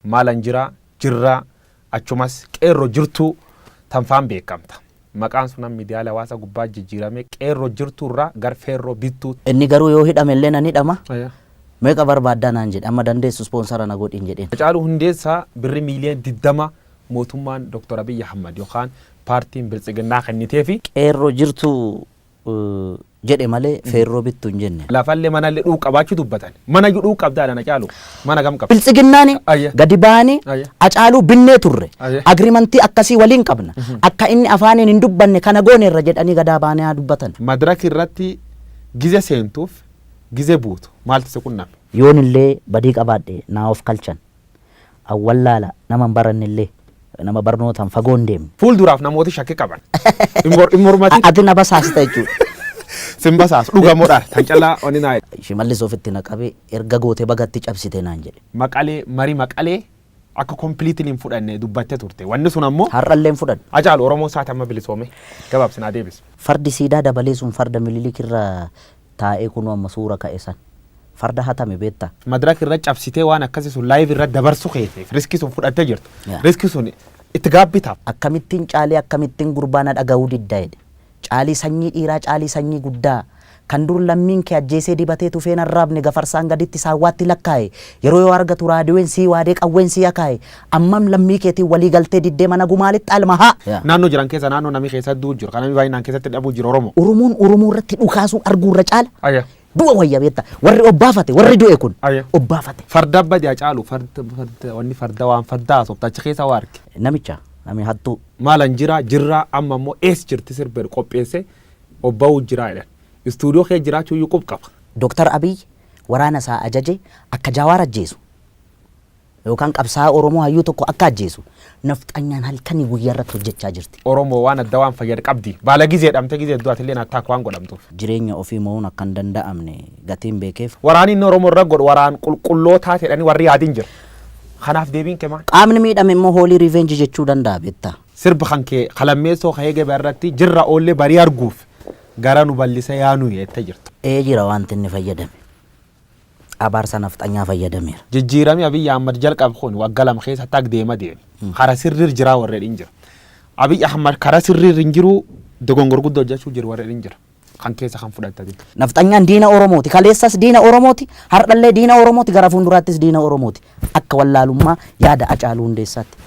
Maalan jira, jirraa, achumas Qeerroo Jirtuu tanfaan beekamta. Maqaan sunan miidiyaalee hawaasa gubbaa jijjiirame Qeerroo Jirtuu irraa gar Feerroo Bittuu. Inni garuu yoo hidhame illee nan hidhama. Meeqa barbaaddaa naan jedhe. Amma dandeessu ispoonsara na godhin jedheen. Hacaaluu Hundeessaa birri miiliyoona 20 mootummaan Dr. Abiy Ahmad yookaan paartiin Biltsiginnaa kenniteefi. Qeerroo Jirtuu jedhe malee Feerroo Bittu hin jenne. Lafallee manallee dhuu qabaachuu dubbatan. Mana iyyuu dhuu qabdaa dha Hacaaluu. Mana kam qabda? Biltsiginnaani gadi ba'anii Hacaaluu binnee turre. Agrimantii akkasii waliin qabna. Akka inni afaaniin hin dubbanne kana gooneerra jedhanii gadaa ba'anii haa dubbatan. Madraki irratti gize seentuuf gize buutu maaltu si qunname? Yoon illee badii qabaadhe naa of kalchan. An wallaala nama hin baranne illee nama barnootaan fagoo hin deemne. Fuulduraaf namooti shakki qaban. Hin mor- hin mormatin. Ati na basaasta jechuudha. Sin basaasu dhuga moo dhara? Tan callaa wanni naa jedhe. Shimallis ofitti na qabee erga goote bagatti cabsite naan jedhe. Maqalee marii Maqalee akka completely hin fudhanne dubbatte turte. Wanni sun ammoo. Har'allee hin fudhadhu. Hacaalu Oromoon saati amma bilisoome gabaabsi naa deebisi. Fardi siidaa dabalee sun farda Mililik irra taa'ee kunoo amma suura ka'e san. Farda hatame beektaa? Madrak irra cabsitee waan akkasi sun live irra dabarsu keetiif riski sun fudhatte jirta. Riski sun itti gaabbitaaf. Akkamittiin Caalii akkamittiin gurbaa na dhaga'uu didda jedhe. Caalii sanyii dhiiraa Caalii sanyii guddaa Kan dur lammiin kee ajjeesee dibatee tufee hin arraabne gafarsaan gaditti saawwaatti lakkaa'e yeroo yoo argatu raadiyoon sii waadee qawween sii akaa'e ammam lammii keetiin walii galtee diddee mana gumaa lixxa ilma haa. Naannoo jiran keessa naannoo namni keessa du'u jiru kan namni baay'inaan keessatti dhabuu jiru Oromo. Oromoon Oromoo irratti dhukaasuu arguu irra caala Aya. du'a wayya beekta. Warri obbaafate warri du'e kun Aya. obbaafate. Farda badi Hacaalu farda farda wanni farda waan farda haasofta achi keessa waa arge. Namicha nami hattuu. Maalan jira jirraa amma immoo ees jirti sirba jedhu qopheesse obba'uu jiraa jedhan. Istuudiyoo kee jiraachuu iyyuu qub qaba. Doktar Abiy waraana isaa ajaje akka Jawaar ajjeesu yookaan qabsaa'aa Oromoo hayyuu tokko akka ajjeesu nafxanyaan halkanii guyyaa irratti hojjechaa jirti. Oromoo waan adda waan fayyad qabdi. Baala gizee dhamte gizee hedduu atilleen attack waan godhamtuuf. Jireenya ofii mo'uun akka hin danda'amne gatiin beekeef. Waraanni inni Oromoo irra godhu waraan qulqullootaa jedhanii warri yaadin jira. Kanaaf deebiin kee maal? Qaamni miidhame immoo holy revenge jechuu danda'a beektaa. Sirba kan kee ka lammeessoo ka eegebe irratti jirra oollee barii arguuf gara nu ballisa yaa nuyi jette jirta. Ee jira wanti inni fayyadame. Abaarsa nafxanyaa fayyadameera. Jijjiirami Abiy Ahmad jalqabe kun wagga 2 keessatti ag deema deeme. Kara sirriir jiraa warri jedhin jira. Abiy Ahmad kara sirriir hin jiru dogongor gudda hojjachuu jiru warri jedhin jira. Kan keessa kan fudhattati. Nafxanyaan diina Oromooti. Kaleessas diina Oromooti. Har'allee diina Oromooti. Gara fuulduraattis diina Oromooti. Akka wallaalummaa yaada Hacaaluu Hundeessaatti.